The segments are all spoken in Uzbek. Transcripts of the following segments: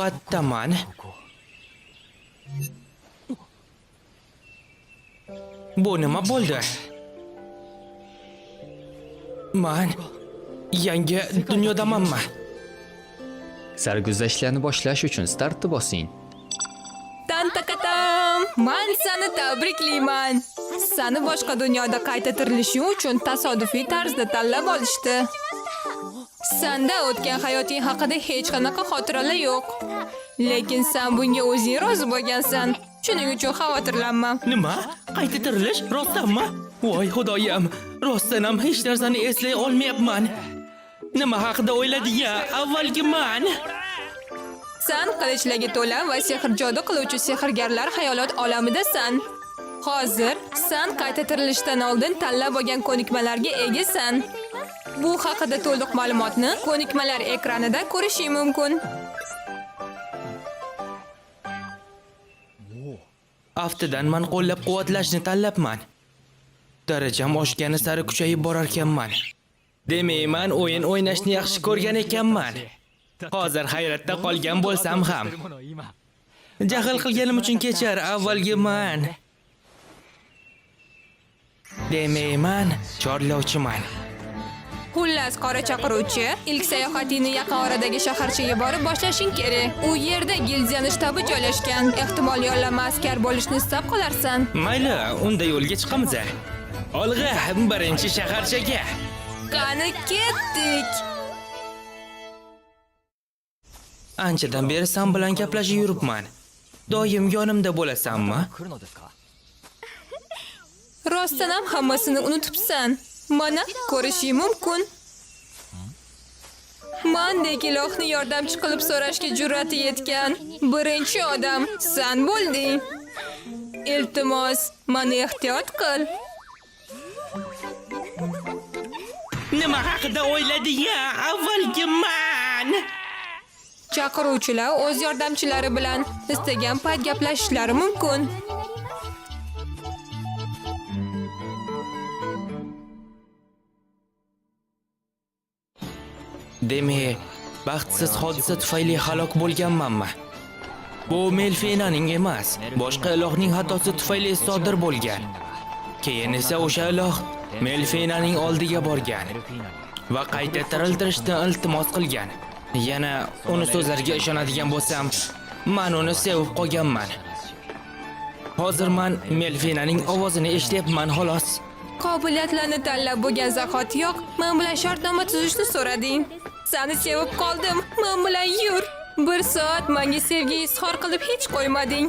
Qayerdaman? Bu nima bo'ldi? Man yangi dunyodamanmi? Sarguzashtlarni boshlash uchun startni bosing. Tan-takatam! Man seni tabriklayman. Seni boshqa dunyoda qayta tirilishing uchun tasodifiy tarzda tanlab olishdi. Senda o'tgan hayoting haqida hech qanaqa xotiralar yo'q. Lekin sen bunga o'zing rozi bo'lgansan. Shuning uchun xavotirlanma. Nima? Qayta tirilish? Rostdanmi? Voy xudoyim, rostdan ham hech narsani eslay olmayapman. Nima haqida o'ylading-a? Avvalgi man. San qilichlarga to'la va sehr-jodu qiluvchi sehrgarlar xayolot olamidasan. Hozir san qayta tirilishdan oldin tanlab olgan ko'nikmalarga egasan. Bu haqida to'liq ma'lumotni ko'nikmalar ekranida ko'rishing mumkin. Aftidan man qo'llab-quvvatlashni tanlabman. Darajam oshgani sari kuchayib borarkanman. Demak, man o'yin o'ynashni yaxshi ko'rgan ekanman. Hozir hayratda qolgan bo'lsam ham. Jahl qilganim uchun kechir, avvalgi man. Demak, man chorlovchiman. Xullas, qora chaqiruvchi, ilk sayohatingni yaqin oradagi shaharchaga borib boshlashing kerak. U yerda gildiyani shtabi joylashgan. Ehtimol yollanma askar bo'lishni istab qolarsan. Mayli, unda yo'lga chiqamiz. Olg'a, birinchi shaharchaga. Qani ketdik. Anchadan beri san bilan gaplashib yuribman. Doim yonimda bo'lasanmi? Rostdan ham hammasini unutibsan. Mana ko'rishing mumkin. Mandek ilohni yordamchi qilib so'rashga jur'ati yetgan birinchi odam san bo'lding. Iltimos, meni ehtiyot qil. Nima haqida o'ylading-a? Avvalgi man. Chaqiruvchilar o'z yordamchilari bilan istagan payt gaplashishlari mumkin. Demak, baxtsiz hodisa tufayli halok bo'lganmanmi? Bu Melfinaning emas, boshqa ilohning xatosi tufayli sodir bo'lgan. Keyin esa o'sha iloh Melfinaning oldiga borgan va qayta tiriltirishni iltimos qilgan. Yana uni so'zlariga ishonadigan bo'lsam, man uni sevib qolganman. Hozir man Melfinaning ovozini eshityapman xolos. Qobiliyatlarni tanlab bo'lgan zahotiyoq men bilan shartnoma tuzishni so'rading. Seni sevib qoldim, men bilan yur. Bir soat menga sevgi izhor qilib hech qo'ymading.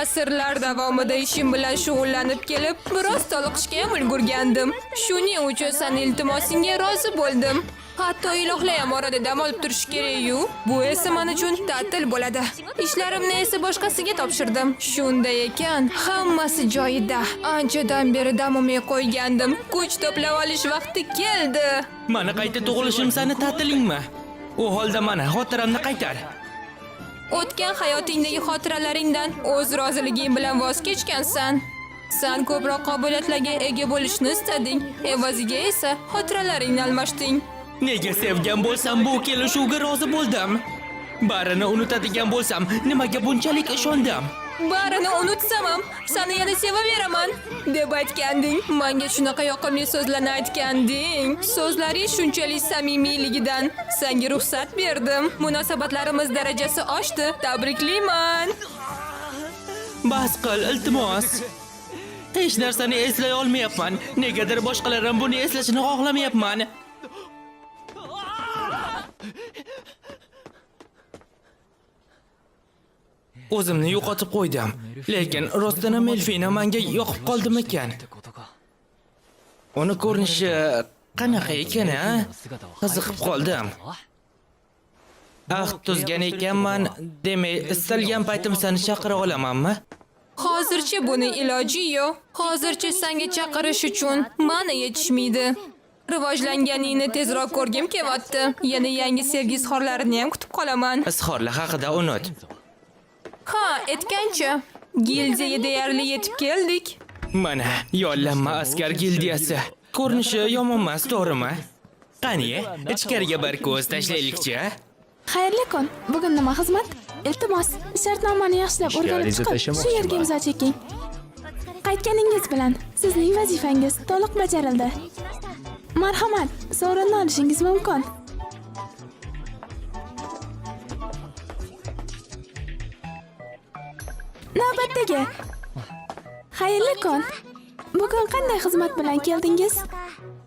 Asrlar davomida ishim bilan shug'ullanib kelib, biroz toliqishga ham ulgurgandim. Shuning uchun seni iltimosingga rozi bo'ldim. Hatto ilohlar ham orada dam olib turishi kerak-yu. Bu esa men uchun ta'til bo'ladi. Ishlarimni esa boshqasiga topshirdim. Shunday ekan, hammasi joyida. Anchadan beri dam olmay qo'ygandim. Kuch to'plab olish vaqti keldi. Mani qayta tug'ilishim sani ta'tilingmi? U holda mana xotiramni qaytar. O'tgan hayotingdagi xotiralaringdan o'z roziliging bilan voz kechgansan. San ko'proq qobiliyatlarga ega bo'lishni istading, evaziga esa xotiralaringni almashding. Nega sevgan bo'lsam bu kelishuvga rozi bo'ldim? Barini unutadigan bo'lsam, nimaga bunchalik ishondim? Barini unutsam ham seni yana sevaveraman deb aytganding. Menga shunaqa yoqimli so'zlarni aytganding. So'zlaring shunchalik samimiyligidan senga ruxsat berdim. Munosabatlarimiz darajasi oshdi. Tabriklayman. Bas qil, iltimos. Hech narsani eslay olmayapman. Negadir boshqalar ham buni eslashini xohlamayapman. O'zimni yo'qotib qo'ydim. Lekin rostdan ham Melfina menga yoqib qoldimikan? Uni ko'rinishi qanaqa ekan, a? Qiziqib qoldim. Ahd tuzgan ekanman, demak, istalgan paytim seni chaqira olamanmi? Hozircha buni iloji yo'q. Hozircha senga chaqirish uchun mana yetishmaydi. Rivojlanganingni tezroq ko'rgim kelyapti. Yana yangi sevgi izhorlarini ham kutib qolaman. Izhorlar haqida unut. Ha, aytgancha, gildiyaga deyarli yetib keldik. Mana, yollanma askar gildiyasi. Ko'rinishi yomon emas, to'g'rimi? Qani, ichkariga bir ko'z tashlaylikchi. Xayrli kun. Bugun nima xizmat? Iltimos, shartnomani yaxshilab Ishga o'rganib ariza chiqib, shu yerga imzo cheking. Qaytganingiz bilan sizning vazifangiz to'liq bajarildi. Marhamat, sovrinni olishingiz mumkin. Navbatdagi. Xayrli kun. Bugun qanday xizmat bilan keldingiz?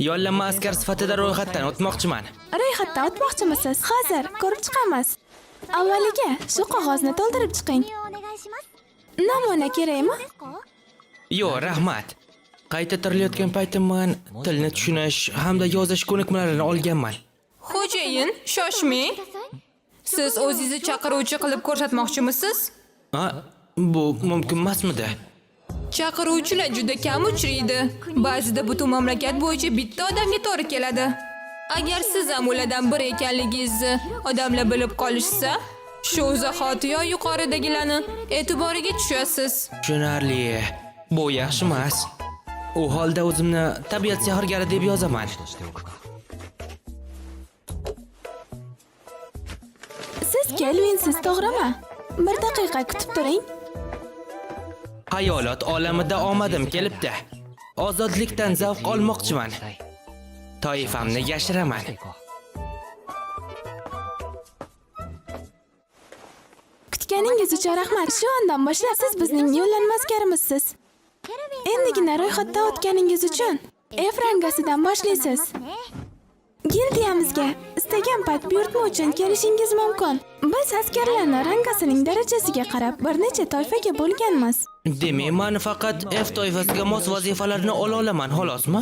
Yollanma askar sifatida ro'yxatdan o'tmoqchiman. Ro'yxatdan o'tmoqchimisiz? Hozir ko'rib chiqamiz. Avvaliga shu qog'ozni to'ldirib chiqing. Namuna kerakmi? Yo'q, rahmat. Qayta tirilayotgan paytim man tilni tushunish hamda yozish ko'nikmalarini olganman. Xo'jayin, shoshmang. Siz o'zingizni chaqiruvchi qilib ko'rsatmoqchimisiz? A, bu mumkin emasmidi? Chaqiruvchilar juda kam uchraydi. Ba'zida butun mamlakat bo'yicha bitta odamga to'g'ri keladi. Agar siz ham ulardan biri ekanligingizni odamlar bilib qolishsa, shu zahotiyoq yuqoridagilarni e'tiboriga tushasiz. Tushunarli. Bu yaxshi emas. U holda o'zimni tabiat sehrgari deb yozaman. Siz Kelvinsiz, to'g'rimi? Bir daqiqa kutib turing. Xayolot olamida omadim kelibdi. Ozodlikdan zavq olmoqchiman. Toifamni yashiraman. Kutganingiz uchun rahmat. Shu ondan boshlab siz bizning yollanma askarimizsiz. Endigina ro'yxatdan o'tganingiz uchun F rangasidan boshlaysiz. Gildiyamizga istagan payt buyurtma uchun kelishingiz mumkin. Biz askarlarni rangasining darajasiga qarab bir necha toifaga bo'lganmiz. Demak, men faqat F toifasiga mos vazifalarni ola olaman, xolosmi?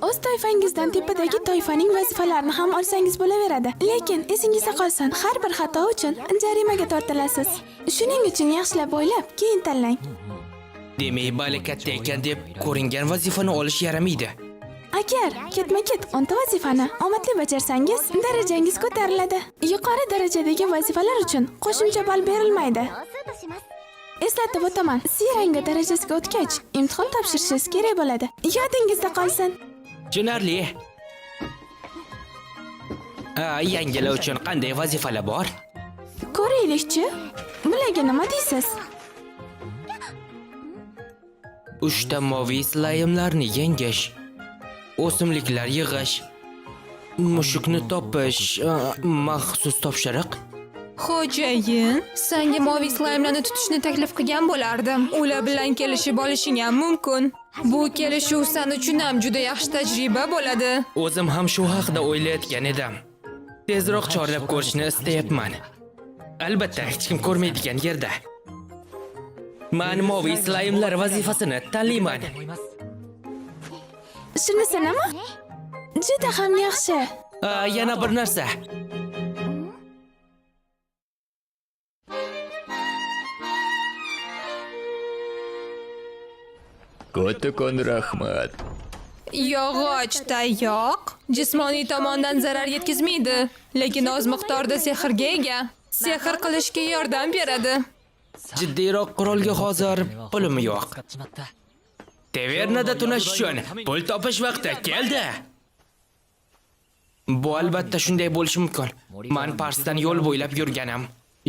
O'z toifangizdan tepadagi toifaning vazifalarini ham olsangiz bo'laveradi. Lekin esingizda qolsin, har bir xato uchun jarimaga tortilasiz. Shuning uchun yaxshilab o'ylab, keyin tanlang. Demak, bali katta ekan deb ko'ringan vazifani olish yaramaydi. Agar ketma-ket 10 ta vazifani omadli bajarsangiz, darajangiz ko'tariladi. Yuqori darajadagi vazifalar uchun qo'shimcha ball berilmaydi. Eslatib o'taman, C rangi darajasiga o'tgach, imtihon topshirishingiz kerak bo'ladi. Yodingizda qolsin. Tushunarli. Yangilar uchun qanday vazifalar bor? Ko'raylikchi. Bularga nima deysiz? 3 ta moviy slaymlarni yengish, o'simliklar yig'ish, mushukni topish, maxsus topshiriq. Xo'jayin, senga moviy slaymlarni tutishni taklif qilgan bo'lardim. Ular bilan kelishib olishing ham mumkin. Bu kelishuv sen uchun ham juda yaxshi tajriba bo'ladi. O'zim ham shu haqida o'ylayotgan edim. Tezroq chorlab ko'rishni istayapman. Albatta, hech kim ko'rmaydigan yerda. Men moviy slaymlar vazifasini tanlayman. Shunisi nima? Juda ham yaxshi. Yana bir narsa. Kattakon rahmat. Yog'och tayoq jismoniy tomondan zarar yetkazmaydi, lekin oz miqdorda sehrga ega. Sehr qilishga yordam beradi. Jiddiyroq qurolga hozir pulim yo'q. Tavernada tunash uchun pul topish vaqti keldi. Bu albatta shunday bo'lishi mumkin. Men Parsdan yo'l bo'ylab yurganim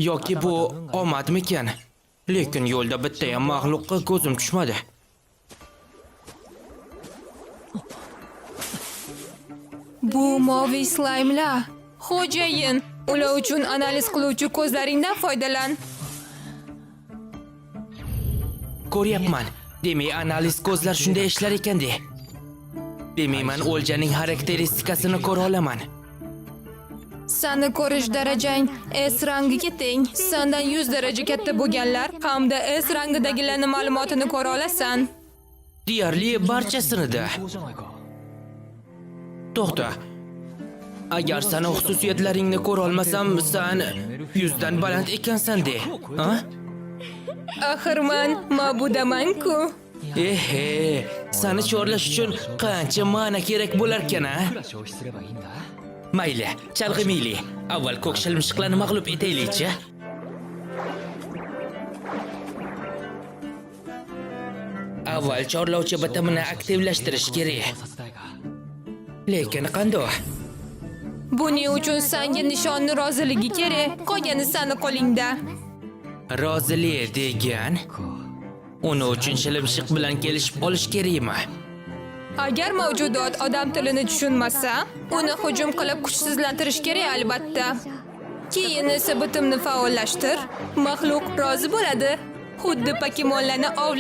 yoki bu omadmikan? Lekin yo'lda bitta ham maxluqqa ko'zim tushmadi. Bu moviy slaymlar. Xo'jayin, ular uchun analiz qiluvchi ko'zlaringdan foydalan. Ko'ryapman. Demak, analiz ko'zlar shunday ishlar ekan-de. Demak, men o'ljaning xarakteristikasini ko'ra olaman. Sani ko'rish darajang S rangiga teng. Sandan 100 daraja katta bo'lganlar hamda S rangidagilarning ma'lumotini ko'ra olasan. Deyarli barchasinida. To'xta. Agar sani xususiyatlaringni ko'ra olmasam, san 100 dan baland ekansan de. Ha? Axir man ma'budaman-ku. Ehe, sani chorlash uchun qancha ma'na kerak bo'larkan, a? Mayli, chalg'imaylik. Avval ko'k shilmishiqlarni mag'lub etaylik-chi. Avval chorlovchi bitimini aktivlashtirish kerak. Lekin qandoq? Buning uchun sanga nishonni roziligi kerak. Qolgani sani qo'lingda. Rozilik degan uni uchun shilimshiq bilan kelishib olish kerakmi? Agar mavjudot odam tilini tushunmasa, uni hujum qilib kuchsizlantirish kerak albatta. Keyin esa bitimni faollashtir. Maxluq rozi bo'ladi. Xuddi pokemonlarni ovlash